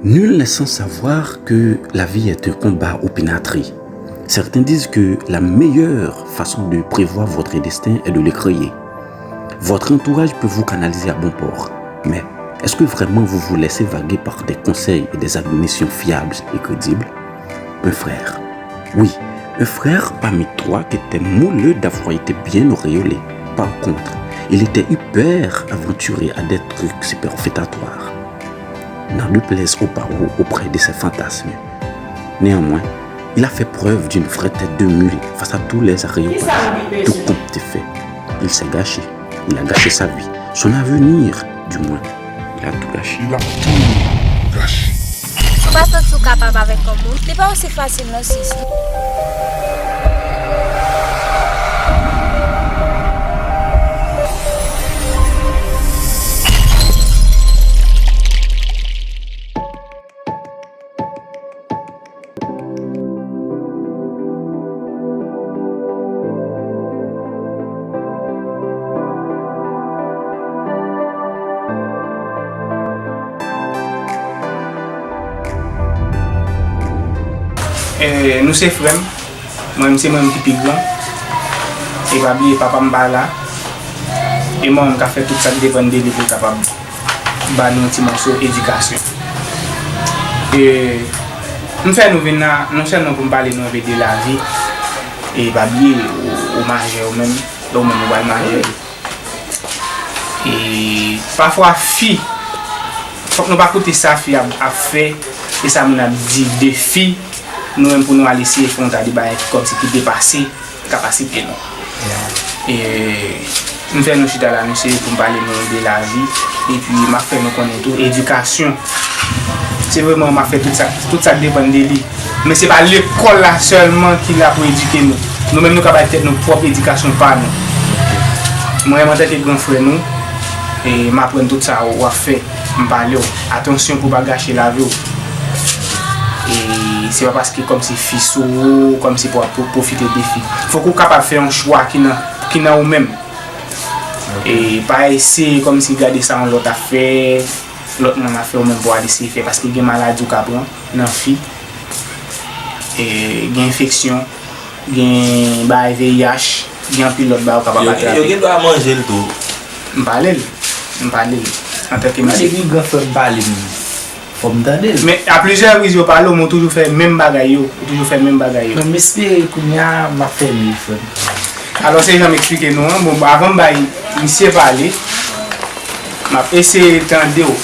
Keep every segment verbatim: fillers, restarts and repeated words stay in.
Nul n'est sans savoir que la vie est un combat opinâtré. Certains disent que la meilleure façon de prévoir votre destin est de le créer. Votre entourage peut vous canaliser à bon port, mais est-ce que vraiment vous vous laissez vaguer par des conseils et des admonitions fiables et crédibles? Un frère. Oui, un frère parmi trois qui était moelleux d'avoir été bien auréolé. Par contre, il était hyper aventuré à des trucs superfétatoires. N'en déplaise aux barreaux auprès de ses fantasmes. Néanmoins, il a fait preuve d'une vraie tête de mule face à tous les aréopages. Tout compte fait, il s'est gâché. Il a gâché sa vie, son avenir, du moins. Il a tout gâché. Il a tout gâché. Si w pa santi w kapab avèk yon moun, li pa osi fasil non sis. Eh, nou se frè m. Mwen menm se mwen menm ki pi gran. E pa bliye papa m pa la. E manman m ka fè tout sa k depann de li pou l kapab ba nou yon ti mòso edikasyon. E m fè nou vin la non sèlman pou m pale nou enpe de lavi. E pa bliye ou, ou majè ou menm, lè ou menm ou pral majè. E pafwa fi, fòk nou pa koute sa fi ap, ap fè, e sa moun ap di de fi, nou menm pou nou al eseye fè yon ta de bagay ki kòmsi ki depase kapasite nou. E m fè nou chita la, mesye, pou m pale nou de lavi, epi m ap fè nou konnen tou, edikasyon. Se vre, mwen, m ap fè tout sa, tout sa k depann de li. Men se pa lekòl la sèlman ki la pou edike nou. Nou menm, nou ka bay tèt nou pwòp edikasyon pa nou. Mwen menm, antanke gran frè nou, e m aprann tout sa w ap fè. M pale w, atansyon pou w pa gache lavi w. E se pa paske kòmsi fi sou ou, kòmsi pou w ap pwofite de fi. Fòk ou kapab fè yon chwa ki nan, ki nan ou menm. E pa eseye kòmsi gade sa yon lòt ap fè, lòt moun ap fè, ou menm pou w al eseye fè, paske gen maladi ou ka pran nan fi, e gen enfeksyon, gen bagay V I H, gen anpil lòt bagay ou kapab atrape. Yo gen dwa manje l tou. M pale l. M pale l. Antanke mesye. Depi gran frè m pale m, fò m tande l. Men a plizyè repriz yo pale w, men w toujou fè menm bagay yo. Ou toujou fè menm bagay yo. Men m espere kounye a m ap fè miye, frè m. Alò, se jan m eksplike nou an. Bon, avan m bay misye pale, m ap eseye tande w.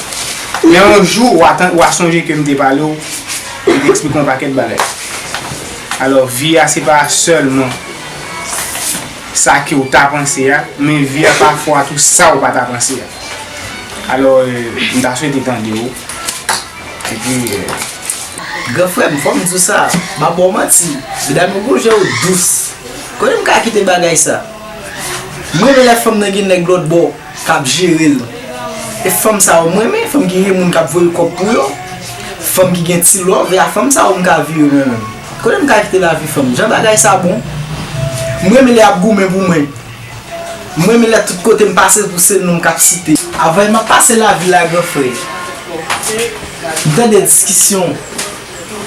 Men yon jou, w a tan-, w a sonje ke m te pale w, m te eksplike w yon pakèt bagay. Alò, vi a, se pa sèlman sa ke w ta panse a, men vi a pafwa tou sa w pa ta panse a. Alò, e, m ta swete tande w. Epi, e, gran frè m, fò m di w sa, m ap ba w manti. Medam yo gon jan yo dous. Kote m ka kite bagay sa? Mwen, men lè fanm nan gen nèg lòt bò k ap jere l. E fanm sa yo m renmen, fanm ki gen moun k ap voye l kòb pou yo, fanm ki gen ti love, e a fanm sa yo m ka viv mwen menm. Kote m ka kite lavi fanm? Jan bagay sa bon? M renmen lè y ap goumen pou mwen. M renmen lè tout kote m pase pou se non m k ap site. Avanyè m ap pase lavil la, gran frè, m tande diskisyon.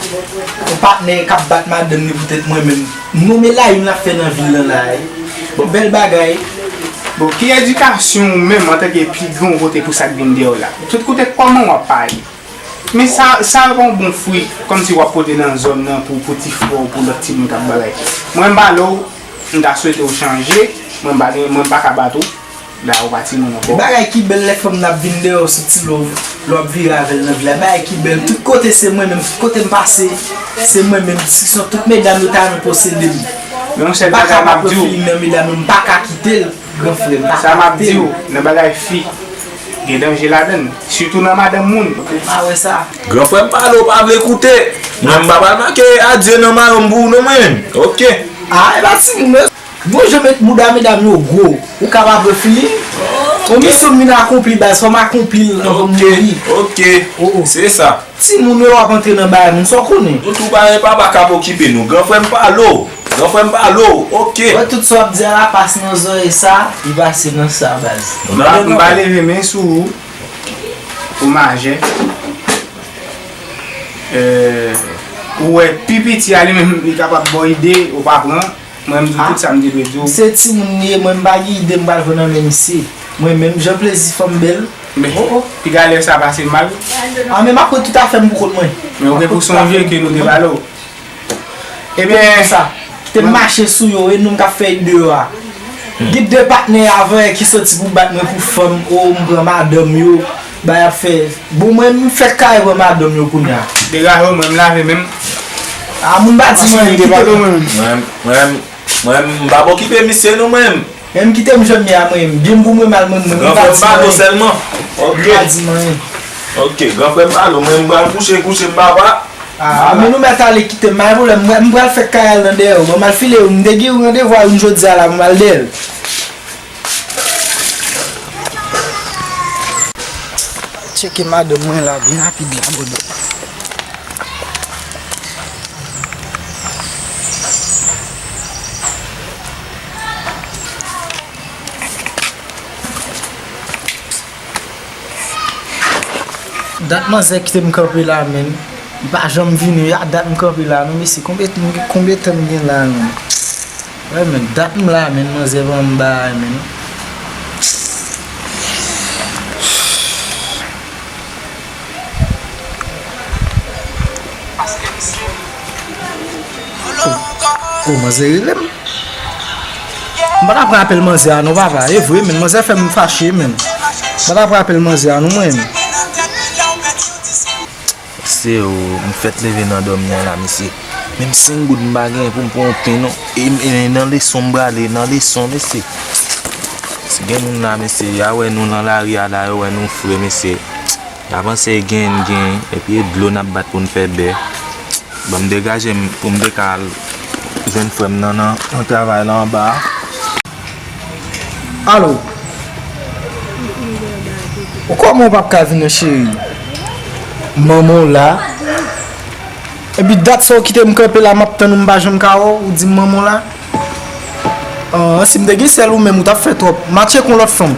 Yon patnè k ap bat madanm li poutèt mwen menm. Nonmen la youn l ap fè nan vil lan la, wi. Bon, bèl bagay. Bon, ki edikasyon ou menm antanke pi gran w pote pou sa k vin dèyè w la? Tout kote kòman w ap pale? Men sa, sa pa yon bon fwi, kòmsi w ap pote nan zòn nan pou, pou ti frè w, pou lòt timoun k ap bagay. Mwen, m pale w, m ta swete w chanje, mwen, m pa gen, mwen, m pa ka bat ou. Dayè ou pa timoun ankò. Bagay ki bèl lè fanm nan ap vin dèyè w sou ti love, lè w ap vire avè l nan vil la. Bagay ki bèl, tout kote se mwen menm, tout kote m pase, se mwen menm. Diskisyon, tout medam yo ta renmen posede m. Men yon sèl bagay m ap di w. M pa ka pa pran feeling nan medam yo, m pa ka kite l, gran frè m, m pa ka kite l. Sa m ap di w, nan bagay fi, gen danje ladan l, sitou nan madanm moun. M pa wè sa. Gran frè m pale, w pa vle koute. Mwen, m pa pral make adye nan mayon m pou ou non, mwen. Oke. A, e pa timoun, non. Bon jan met bouda medam yo gwo, ou ka pa pran feeling. Yon misyon m vin akonpli baz, fò m akonpli l anvan m mouri. Oke, oke. Se sa. Timoun yo w ap antre nan bagay moun, sa w konnen. Nou tou payen papa k ap okipe nou. Gran frè m pale w. Gran frè m pale w. Oke. Wè tout sa w ap di a la pase nan zòrèy sa, li pase nan sa baz. M pa, m pa leve men sou ou. Ou majè. Euh, ou wè, pi piti a li menm, li kapab ba w ide, ou pa pran. Mwen, m di w tout sa m te dwe di w. Se timoun li ye, mwen, m pa gen ide m pral pran nan men misye. Mwen menm, jan plezi fanm bèl. Men, piga lè sa pase mal. Ah, men m ap pran tout afè m pou kont mwen. Men ou gen pou sonje ke nou te pale w. Ebyen, sa, kite m mache sou yo, e nou m k ap fè deyò a. Gen de patnè avan ki soti pou bat mwen pou fanm, o, m pran madanm yo, bay ap fè. Bon, mwen, m fèk kare pran madanm yo kounye a. Degaje w, mwen, m lave men m. A, moun pa di mwen, kite m. Mwen, mwen, mwen, m pa okipe misye non, mwen. Menm kite m jan m ye a mwen, byen m pou mwen mal mwen, mwen, m pa di mwen. Gran frè m pa di mwen. Ok. Ok, gran frè m pa di mwen, m pral kouche, kouche m papa. Ah, men nou mèt ale kite m, pa gen pwoblèm, m pral fè kay al nan dèyè w, bon, m al file yo, m te gen yon randevou a youn jodi a la, m al dèyè l. Tcheke madanm mwen la, byen rapid la, bòdò. Dat manzè kite m kanpe la, menm. Li pa janm vini, a dat m kanpe la, non, mesye. Konbyen, konbyen tan m gen la, non? Wè, menm, dat m la, menm, manzè ban m bagay, menm. Oh, oh, manzè rele m. M pa ta pran apèl manzè a non, papa. E vre, menm, manzè fè m fache, menm. M pa ta pran apèl manzè a non, mwen. Se o, m fèk leve nan dòmi an la, mesye. Menm senk goud m pa gen pou m pran yon pen non. E, e nan leson m prale, nan leson, mesye. Si gen moun la, mesye, y a wè nou nan lari a la, yo wè nou fre, mesye. Y a panse gen, gen, epi e dlo n ap bat pou n fè bè. Ban m degaje m pou m te ka al jwenn frè m nan, nan, nan travay la anba a. Alo? Ou kòman w p ap ka vin nan cheri? Manman w la? Epi dat sa w kite m kanpe la, m ap tann ou, m pa janm ka wè w, ou di m manman w la? Ah, si m te gen sèl ou menm, ou t ap fè twòp. M a tcheke yon lòt fanm.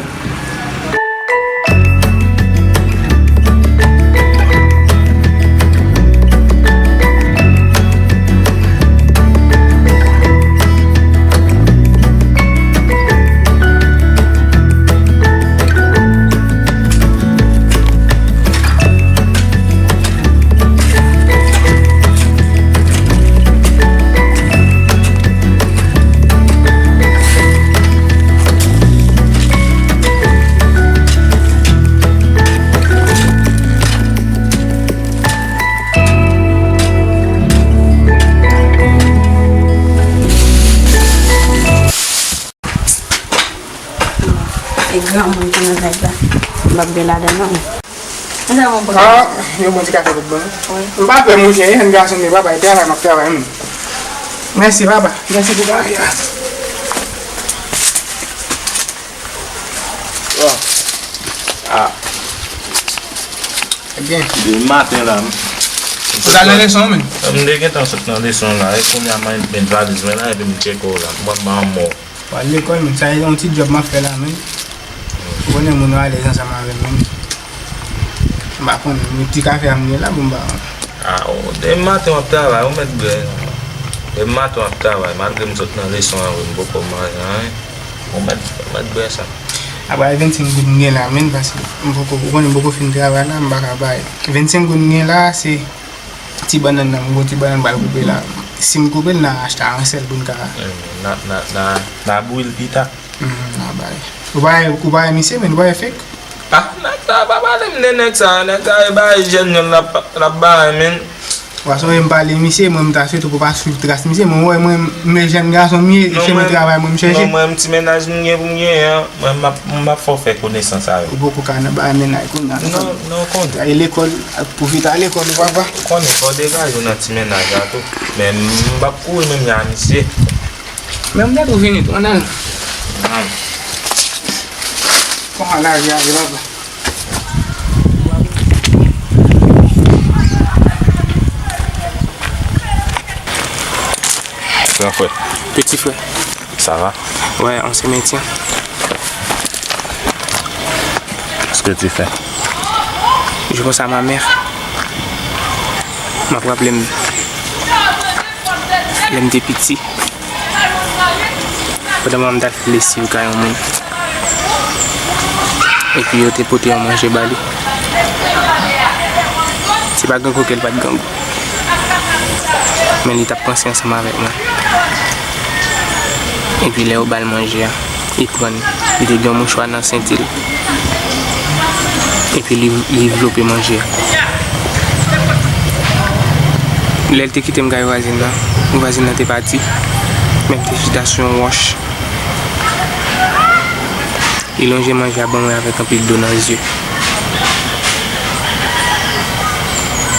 E granmoun ki nan nèg la. M p ap byen ladan non. Mwen sa mwen pran. Ah, yon bon ti kafe pou ban. Wi. M pa pè monchè, e jèn gason m ye papa, e travay m ap travay menm. Mèsi papa, mèsi pou kafe a. Ah. Ebyen. Depi maten la, m. Ou t al nan leson, menm? M te gentan sot nan leson la, e kounye a m met valiz mwen la, epi m tcheke w la, m ap ba w mò. Pral lekòl, menm, sa se yon ti djòb m ap fè la, menm. Ou konnen moun yo alèz ansanm avè m, menm. M pa konnen, yon ti kafe a m gen la pou m ba w. Ah, ou, depi maten w ap travay, ou mèt bwè. Depi maten w ap travay, malgre m sot nan leson an, wi, m poko manje anyen. Ou mèt, ou mèt bwè sa. Apa e vennsenk goud m gen la, menm, paske m poko, ou konnen m poko fin travay la, m pa ka bay. Vennsenk goud m gen la, se ti bannann nan, m gon ti bannann m pral koupe la. Si m koupe l, n a achte a yon sèl pou n ka. N a, n a, n a, n a bouyi l pita. Mhm, n a bay. Ou pa, ou pa wè misye, menm, ou pa wè fake? Ah, nèg sa pa pale m de nèg sa, nèg sa e bay jèn jèn l ap, l ap bay, menm. Ou pa sonje m pale misye, mwen m ta swete pou w pa swiv tras misye, men w wè mwen, m jèn gason m ye, se mwen travay mwen m chèche. Non, mwen, m ti mennaj m gen pou m genyen an, mwen m ap, m ap fè w fè konesans avè l. Ou poko ka nan bay mennaj kounye a non. Non, non, konnen. Gade lekòl, ap pwofite a lekòl ou papa. Ou konnen, fò w degaje w nan ti mennaj la tou. Men m p ap kouri menm jan a misye. Men m ta tou vini tou, ann al. Ann. Kòman lavi a ye papa? Gran frè. Peti frè. Sa va? Wè, on se mentyen. Qu'est-ce que tu fais? Je pense à ma mère. M ap raple m, lè m te piti, pandan manman m t al fè lesiv kay yon moun, epi yo te pote yon manje ba li. Se pa grangou ke l pa t grangou, men li t ap panse ansanm avèk mwen. Epi lè yo ba l manje a, li pran l. Li te gen yon mouchwa nan senti l. Epi li, li vlope manje a. Lè l te kite m kay vwazin nan, vwazin nan te pati. Men m te chita sou yon wòch. Li lonje manje a ban mwen avèk anpil dlo nan zye.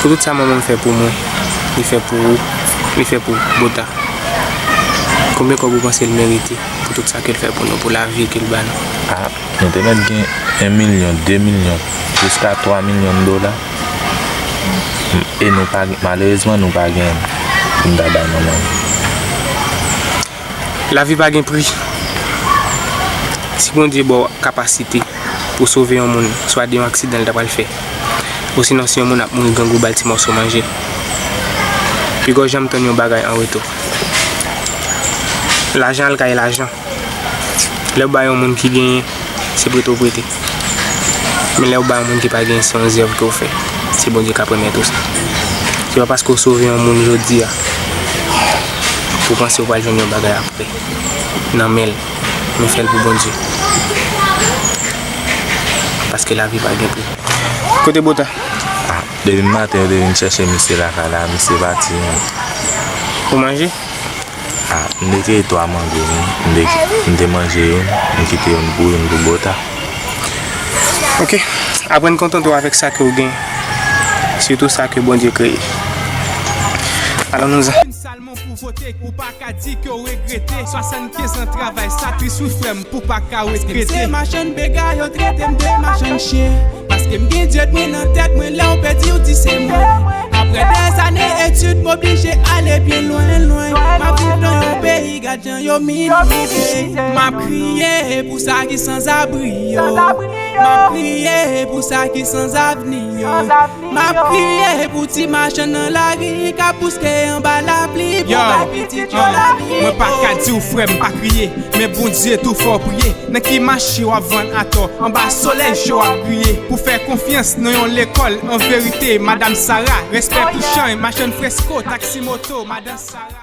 Pou tout sa manman m fè pou mwen, li fè pou ou, li fè pou Bota. Konbyen kòb ou panse l merite pou tout sa ke l fè pou nou, pou lavi ke l ba nou? Ah, nou te mèt gen en milyon, de milyon, jiska twa milyon dola. E nou pa gen, malerezman, nou pa gen pou n ta bay manman m. Lavi pa gen pri. Si Bondye ba w kapasite pou sove yon moun, swa de yon aksidan l ta pral fè, osinon si yon moun ap mouri grangou, ba l ti mòso manje, piga w janm tann yon bagay an retou. Lajan al kay lajan. Lè w ba yon moun ki genyen, se prete w prete. Men lè w ba yon moun ki pa genyen, se yon zèv ke w fè. Se Bondye k ap remèt ou sa. Se pa paske w sove yon moun jodi a, pou w panse w pral jwenn yon bagay apre nan men l. Men fè l pou Bondye. Paske lavi pa gen pri. Kote Bota? Ah, depi maten yo te vin chèche misye lakay la, misye pati. Ou manje? Ah, m te kite twa mango, wi. M te, m te manje youn, m kite youn pou, youn pou Bota. Ok. Aprann kontante w avèk sa ke w gen, sitou sa ke Bondye kreye. Alon nou zan. Salmon pou vote, ou pa ka di ke w regrete. Swasannkenz an travay, sa tris wi frè m, pou pa ka regrete. Se machann bega yo trete m de machann chen. Paske m gen Dye mwen nan tèt mwen, lè w pèdi w di se mwen. Apre dèzane etid, m oblije ale byen lwen, lwen. M ap viv nan yon peyi, gad jan yo minimize. M ap kriye pou sa ki sanzabri yo. M ap kriye pou sa ki sanzavni yo. M ap kriye pou ti machann nan lari k ap bouske anba lapli pou bay pitit yo lavi. Mwen pa ka di w frè m pa kriye, men Bondye tou fè w priye. Nan ki mache w ap vann atò, anba solèy cho w ap griye. Pou fè konfyans nan yon lekòl an verite, Madam Sara, respè pou chan, machann fresko, taksi moto, Madan Sara.